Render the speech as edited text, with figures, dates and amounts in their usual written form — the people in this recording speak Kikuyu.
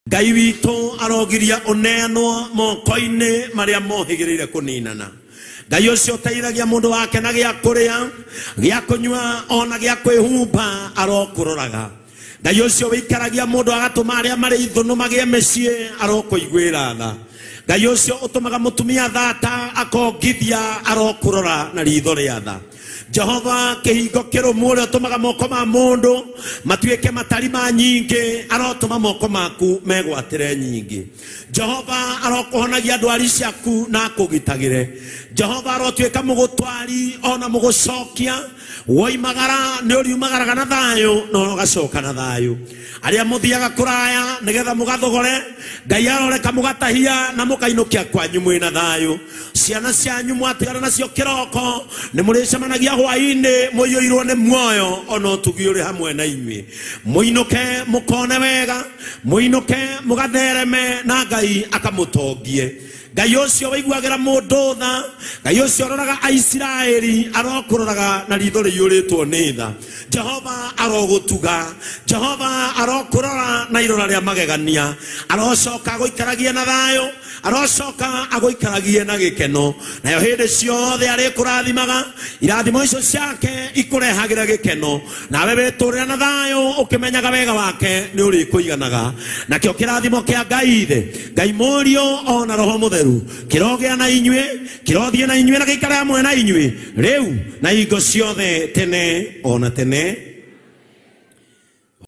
Ngai witũ arogiria ũneanwo moko-inĩ marĩa mohĩgĩrĩire kũninana. Ngai ũcio ũteithagia mũndũ wake na gĩa kũrĩa, gĩa kũnyua ona gĩa kwĩhumba arokũroraga. Ngai ũcio wĩikaragia mũndũ agatũma arĩa marĩ ithũnũ magĩe mĩciĩ arokũiguĩra tha. Ngai ũcio ũtũmaga mũtumia thata akongithia arokũrora na ritho rĩa tha. Jehova kĩhingo kĩrũmu ũrĩa ũtũmaga moko ma mũndũ matuĩke matari ma nyingĩ arotũma moko maku megwatĩre nyingĩ. Jehova arokũhonagia ndwari ciaku na akũgitagĩre. Jehova arotuĩka mũgũtwari ona mũgũcokia. Woimagara nĩ ũriumagaraga na thayũ na ũgacoka na thayũ. Arĩa mũthiaga kũraya nĩgetha mũgathogore, Ngai aroreka mũgatahia na mũkainũkia kwanyu mwĩna thayũ. Ciana cianyu mwatigana nacio kĩroko nĩ mũrĩcemanagia hwaĩ-inĩ mũiyũirwo nĩ muoyo ona ũtugi ũrĩ hamwe na inyuĩ. Mũinũke mũkone wega, mũinũke mũgathereme na Ngai akamũtongie. Ngai ũcio wĩiguagĩra mũndũ tha, Ngai ũcio ũroraga Aisiraeli arokũroraga na ritho rĩiyũrĩtwo nĩ tha. Jehova arogũtuga, Jehova arokũrora na irora rĩa magegania, arocoka agũikaragie na thayũ, arocoka agũikaragie na gĩkeno. Nayo hĩndĩ ciothe arĩkũrathimaga, irathimo icio ciake ikũrehagĩra gĩkeno, nawe wĩtũrĩre na thayũ ũkĩmenyaga wega wake nĩ ũrĩkũiganaga. Nakĩo kĩrathimo kĩa Ngai Ithe, Ngai Mũriũ ona Roho Mũtheru kĩrogĩa na inyuĩ, kĩrothiĩ na inyuĩ na gĩikare hamwe na inyuĩ rĩu na hingo ciothe tene ona tene.